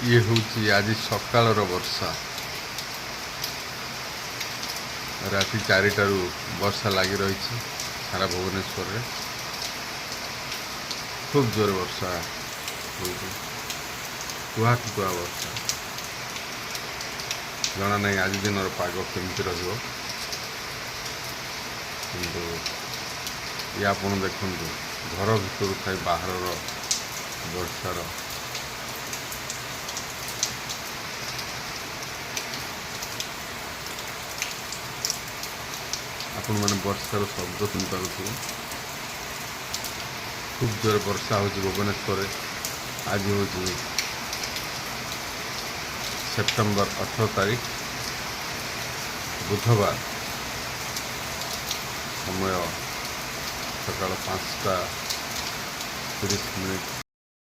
ଇଏ ହେଉଛି ଆଜି ସକାଳର ବର୍ଷା। ରାତି 4ଟାରୁ ବର୍ଷା ଲାଗି ରହିଛି ସାରା ଭୁବନେଶ୍ୱରରେ। ଖୁବ୍ ଜୋରେ ବର୍ଷା ହେଉଛି, ତୁହାକୁ ତୁହା ବର୍ଷା। ଜଣା ନାହିଁ ଆଜି ଦିନର ପାଗ କେମିତି ରହିବ। କିନ୍ତୁ ଇଏ ଆପଣ ଦେଖନ୍ତୁ, ଘର ଭିତରୁ ଥାଇ ବାହାରର ବର୍ଷାର, ଆପଣମାନେ ବର୍ଷାର ଶବ୍ଦ ଶୁଣିପାରୁଥିବେ। ଖୁବ୍ ଜୋରେ ବର୍ଷା ହେଉଛି ଭୁବନେଶ୍ୱରରେ। ଆଜି ହେଉଛି ସେପ୍ଟେମ୍ବର 18 ତାରିଖ, ବୁଧବାର। ସମୟ ସକାଳ 5ଟା 30 ମିନିଟ୍।